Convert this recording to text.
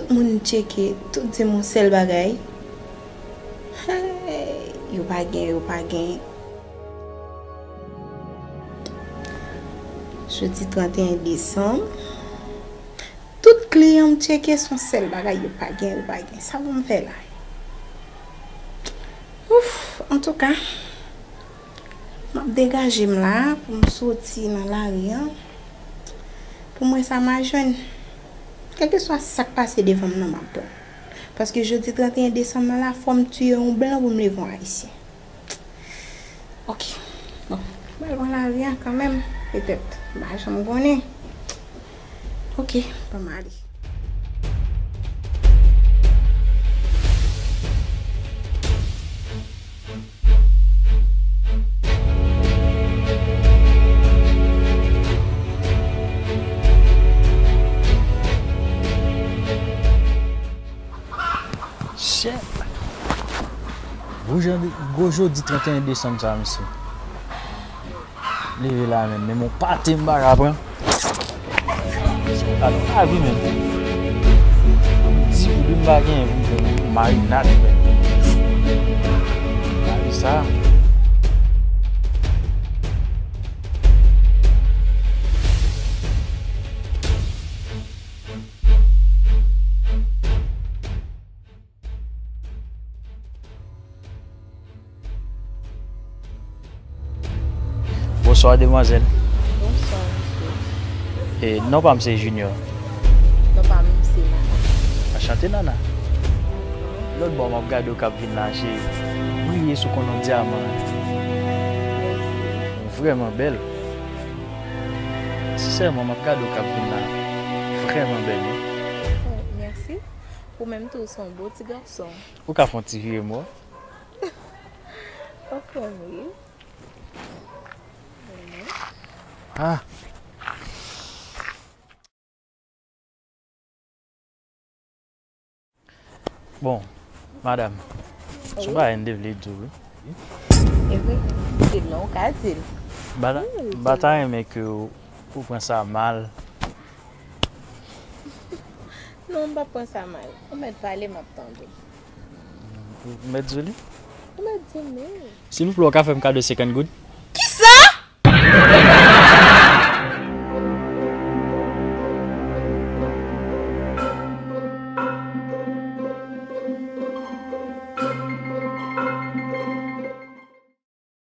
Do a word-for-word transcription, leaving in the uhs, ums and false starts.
Moun tcheke, tout di m yon sèl bagay. Hey, yo pa gen, yo pa gen. Jodi trannteyen desanm, tout kliyan m tcheke, se yon sèl bagay yo pa gen, yo pa gen. Sa pou m fè la? Ouf, antouka, m ap degaje m la pou m soti nan lari an. Pou m wè sa m a jwenn. Kèlkeswa sa k pase devan m nan, m ap pran. Paske jodi trannteyen desanm nan la, fò m tiye yon blan pou m leve yon ayisyen. Ok. Bon. M pral pran lari a kanmenm. Petèt. M pa janm konnen. Ok. Ban m ale. Shit. Gwo jan de, gwo jodi trannteyen desanm sa, mesye. Leve la menm, men m on pate m pa ka pran. Alò, lavi menm. Di pou di m pa genyen pou m pran marinad menm. Lavi sa. Bonswa, demwazèl. Bonswa, mesye. E, non pa m se Junior. Non pa m se Nana. Anchante, Nana. Lòt bò m ap gade w k ap vin la, se briye sou konn yon dyaman. Mèsi. Ou vrèman bèl. Sensèman, m ap gade w k ap vin la. Vrèman bèl, wi. Oh, mèsi. Ou menm tou, ou se yon bo ti gason. Ou ka fè yon ti vire m wè? Ou fè m ri. Ah. Bon, madanm, se yon bagay m te vle di w, wi. E vre? Di l non, ou ka di l. M pa ta, m pa ta renmen ke w, ou pran sa mal. Non, m p ap pran sa mal. Ou mèt pale, m ap tande. Ou mèt di li? Ou mèt di m wi. Silvouplè, ou ka fè m kado senkant goud? Kisa?